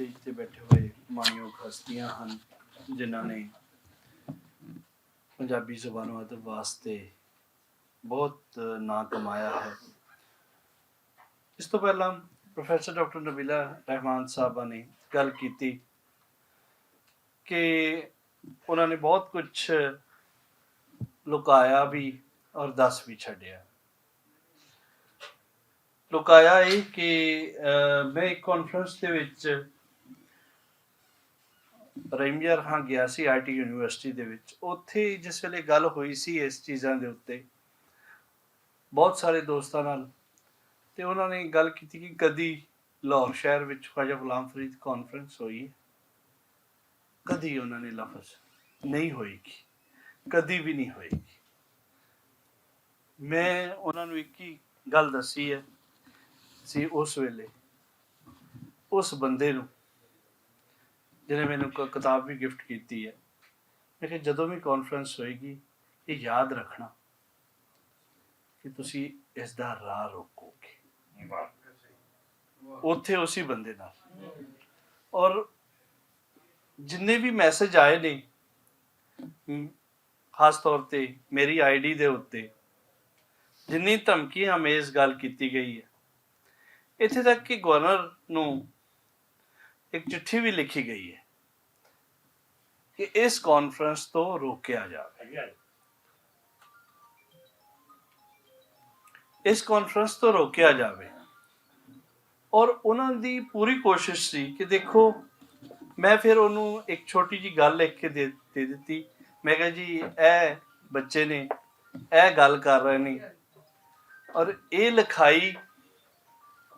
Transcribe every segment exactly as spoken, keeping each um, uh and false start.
اسٹیج تے بیٹھے ہوئے مانیوگ ہستیاں ہن، جنہاں نے پنجابی زبان و ادب واسطے بہت ناں کمایا ہے۔ اس تو پہلاں پروفیسر ڈاکٹر نبیلہ رحمان صاحبہ نے گل کیتی کہ انہاں نے بہت کچھ لکایا بھی اور دس بھی چھڈیا۔ لکایا یہ کہ، آ، میں ایک کانفرنس دے وچ رحیم یار ہاں گیا سی آئی ٹی یونیورسٹی دے وچ۔ اوتھے جس ویلے گل ہوئی سی اس چیزاں دے اُتے، بہت سارے دوستاں نال، تے انہاں نے گل کیتی کہ کدی لاہور شہر وچ خواجہ غلام فرید کانفرنس ہوئی ہے؟ کدی انہاں نے لفظ نہیں ہوئے گی، کدی بھی نہیں ہوئے گی۔ میں انہاں نوں ایک ہی گل دسی ہے سی اس ویلے، اس بندے نوں جنہیں مینوں ک-، کتاب بھی گفٹ کیتی ہے۔ میں کہ جدوں بھی کانفرنس ہوئے گی، یہ یاد رکھنا کہ تسی اس دا راہ روکو گے۔ اوتھے اسی بندے نال۔ اور جنہیں بھی میسج آئے نے، م-، خاص طور تے میری آئی ڈی دے اُتے جنہیں دھمکی آمیز گل کیتی گئی ہے، اتھے تک کہ گورنر نوں ایک چٹھی بھی لکھی گئی ہے کہ اس کانفرنس تو روکیا جاوے، اس کانفرنس تو روکیا جاوے۔ اور انہاں دی پوری کوشش سی کہ دیکھو، میں پھر انہوں ایک چھوٹی جی گل لکھ کے دے دے دتی۔ میں کہا جی، اے بچے نے، اے گل کر رہے نے، اور اے لکھائی،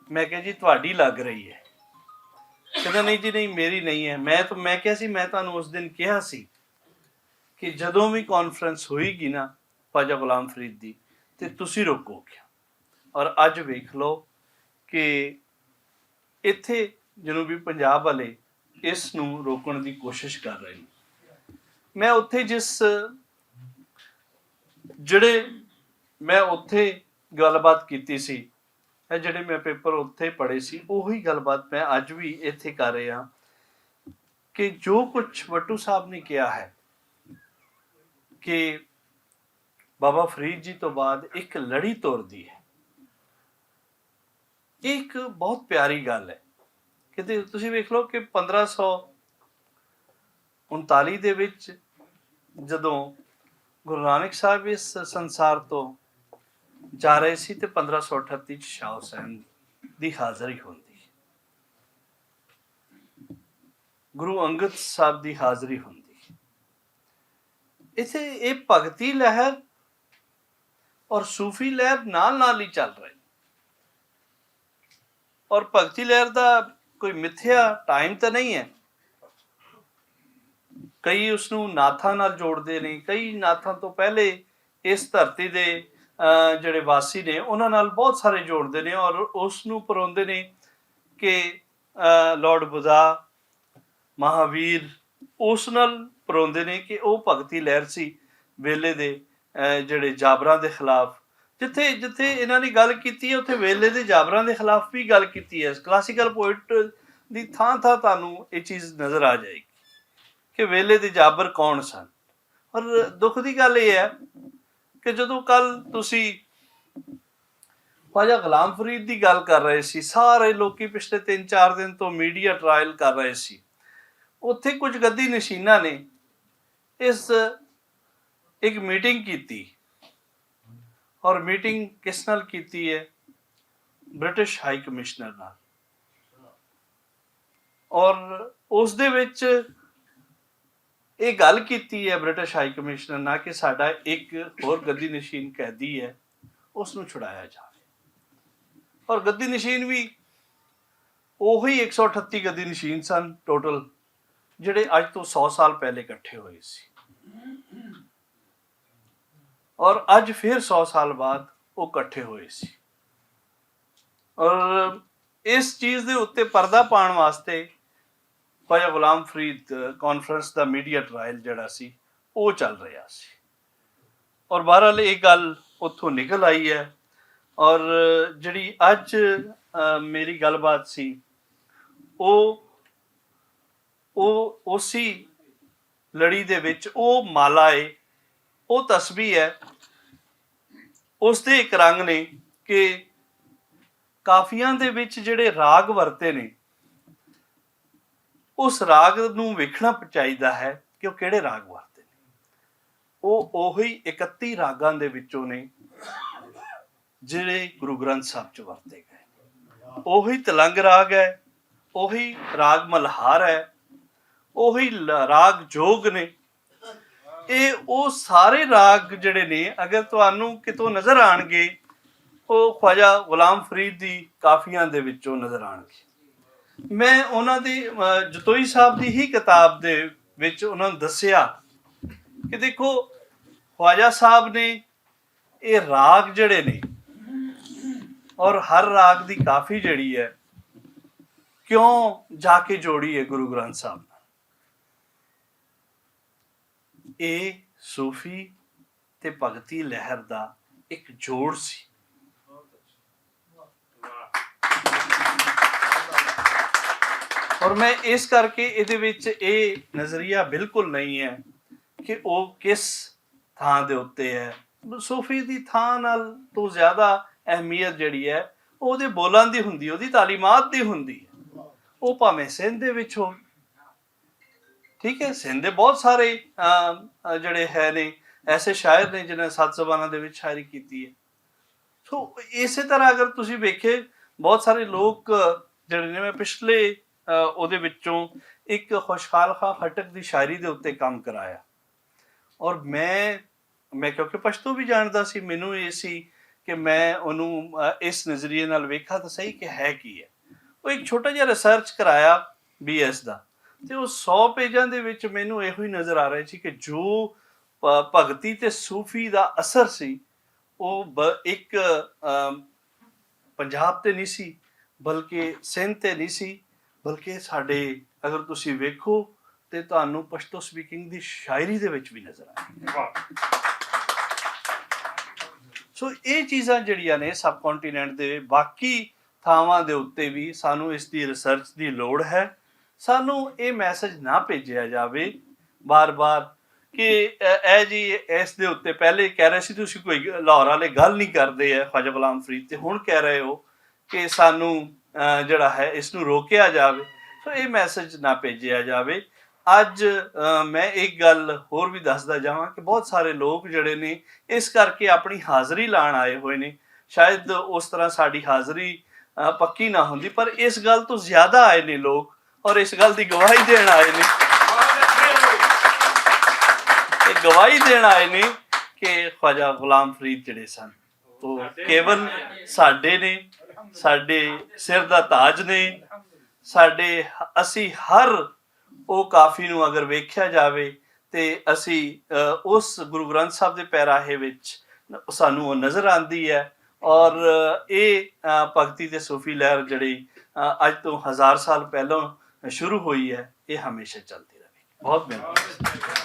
میں کہا جی تہاڈی لگ رہی ہے۔ کہندا نہیں جی نہیں، میری نہیں ہے۔ میں تو میں کہا سی، میں تہانوں اس دن کہا سی کہ جدوں بھی کانفرنس ہوئی گی نا خواجہ غلام فرید دی، تے تسی روکو گیا۔ اور اج ویکھ لو کہ ایتھے جنوبی پنجاب والے اس نوں روکن دی کوشش کر رہے ہیں۔ میں اتھے جس جڑے میں اتھے گل بات کیتی سی، اے جڑے میں پیپر اتھے پڑھے سی، اوہی گل بات میں اج بھی ایتھے کر رہے ہاں کہ جو کچھ وٹو صاحب نے کہا ہے کہ بابا فرید جی تو بعد ایک لڑی توڑ دی ہے۔ ایک بہت پیاری گل ہے کہ تے-، تسی ویکھ لو کہ پندرہ سو انتالی دے وچ جدوں گرو نانک صاحب اس سنسار تو جا رہے سی تے پندرہ سو اٹھتی چ شاہ حسین دی حاضری ہوندی، گرو انگد صاحب دی حاضری ہوندی۔ اتھے یہ بھگتی لہر اور صوفی لہر نال نال ہی چل رہے، اور بھگتی لہر دا کوئی متھیا ٹائم تے نہیں ہے۔ کئی اس نوں ناتھاں نال جوڑدے نے، کئی ناتھاں تو پہلے اس دھرتی دے جڑے واسی نے انہاں نال بہت سارے جوڑدے نے اور اس نوں پروندے نے کہ لارڈ بدا، مہاویر اس نال پروندے نے کہ او بھگتی لہر سی ویلے دے جڑے جابراں دے خلاف۔ جتھے جتھے انہاں نے گل کیتی ہے اتھے ویلے دے جابراں دے خلاف بھی گل کیتی ہے۔ کلاسیکل پوئٹ دی تھاں تھاں تانوں یہ چیز نظر آ جائے گی کہ ویلے دے جابر کون سن۔ اور دکھ دی گل یہ ہے کہ جدوں کل تسی خواجہ غلام فرید دی گل کر رہے سی، سارے لوکی پچھلے تین چار دن تو میڈیا ٹرائل کر رہے سی، اتھے کچھ گدی نشیناں نے اس ایک میٹنگ کیتی، اور میٹنگ کس نال کیتی ہے؟ برٹش ہائی کمشنر نال۔ اور اس دے وچ یہ گل کیتی ہے برٹش ہائی کمشنر نال کہ ساڈا ایک ہور گدی نشین قیدی ہے، اس نوں چھڑایا جائے۔ اور گدی نشین بھی اوہی ایک سو اٹھتی گدی نشین سن ٹوٹل، جڑے اج تو سو سال پہلے اکٹھے ہوئے سی، اور اج پھر سو سال بعد وہ اکٹھے ہوئے سی۔ اور اس چیز دے اُتے پردہ پاؤن واسطے خواجہ غلام فرید کانفرنس دا میڈیا ٹرائل جڑا سی، وہ چل رہا سی۔ اور بہرحال یہ گل اتھوں نکل آئی ہے۔ اور جڑی اج میری گل بات سی، وہ او اسی لڑی دے وچ او مالا اے، او تسبیح اے، اس دے اک رنگ نے کہ کافیاں دے وچ جڑے راگ ورتے نے، اس راگ نوں ویکھنا چاہیدا ہے کہ او کیڑے راگ ورتے نے۔ او اوہی اکتی راگاں دے وچوں نے جڑے گرو گرنتھ صاحب چ ورتے گئے۔ اوہی تلنگ راگ ہے، اوہی راگ ملہار ہے، اوہی ل- راگ جوگ نے۔ اے او سارے راگ جڑے نے، اگر تانوں کتوں نظر آنگے، او خواجہ غلام فرید دی کافیاں دے وچوں نظر آنگے۔ میں انہاں دی جتوئی صاحب دی ہی کتاب دے وچ انہاں نوں دسیا کہ دیکھو، خواجہ صاحب نے اے راگ جڑے نے، اور ہر راگ دی کافی جڑی ہے، کیوں جا کے جوڑی ہے گرو گرنتھ صاحب نال؟ اے صوفی تے بھگتی لہر دا اک جوڑ سی۔ اور میں اس کر کے ایہدے وچ اے نظریہ بالکل نہیں ہے کہ او کس تھاں دے اُتے ہے۔ صوفی دی تھاں نال تو زیادہ اہمیت جڑی ہے، او دے بولاں دی ہوندی، او دی تعلیمات دی ہوندی ہے۔ او پاویں سندھ دے وچ ہو، ٹھیک ہے، سندھ دے بہت سارے جڑے ہے نے، ایسے شاعر نے جنہاں نے ست زباناں دے وچ شاعری کیتی ہے۔ سو اسے طرح اگر تسی ویکھے، بہت سارے لوگ جڑے نے، میں پچھلے اودے وچوں ایک خوشحال خاں خٹک دی شاعری دے اُتے کم کرایا، اور میں میں کیونکہ پشتو وی جاندا سی، مینوں ایہہ سی کہ میں انوں اس نظریے نال ویکھاں تاں صحیح کہ ہے کی ہے۔ او اک چھوٹا جیہا ریسرچ کرایا بی ایس دا، تے او سو پیجاں دے وچ مینوں ایہو ہی نظر آ رہی سی کہ جو بھگتی تے صوفی دا اثر سی، او اک پنجاب تے نی سی، بلکہ سندھ تے نی سی، بلکہ ساڈے، اگر تسی ویکھو تے تہانوں پشتو سپیکنگ دی شاعری دے وچ وی نظر آئے۔ سو ایہہ چیزاں جیہڑیاں نے سب کانٹیننٹ دے باقی تھاواں دے اُتے وی سانوں اس دی ریسرچ دی لوڑ ہے۔ سانوں ایہہ میسج نہ بھیجیا جاوے بار بار کہ اے جی، اس دے اُتے پہلے کہہ رہے سی تسی کوئی لاہور والے گل نہیں کردے، خواجہ غلام فرید تے ہن کہہ رہے ہو کہ سانوں جڑا ہے اس نوں روکیا جاوے۔ سو ایہہ میسج نہ بھیجیا جاوے۔ اج میں ایک گل ہور وی دسدا جاواں کہ بہت سارے لوگ جڑے نے اس کر کے اپنی حاضری لان آئے ہوئے نے۔ شاید اس طرح ساڈی حاضری پکی نہ ہوندی، پر اس گل توں زیادہ آئے نے لوگ، اور اس گل دی گواہی دین آئے نے، گواہی دین آئے نے کہ خواجہ غلام فرید جڑے سن، وہ کیول ساڈے نے، ساڈے سر دا تاج نے۔ ساڈے، اسی ہر او کافی نوں اگر ویکھیا جاوے تے اسی اس گرو گرنتھ صاحب دے پیراہے وچ سانوں او نظر آندی ہے۔ اور ایہہ بھگتی تے صوفی لہر جڑی اج توں ہزار سال پہلوں شروع ہوئی ہے، ایہہ ہمیشہ چلدی رہے۔ بہت مہربانی۔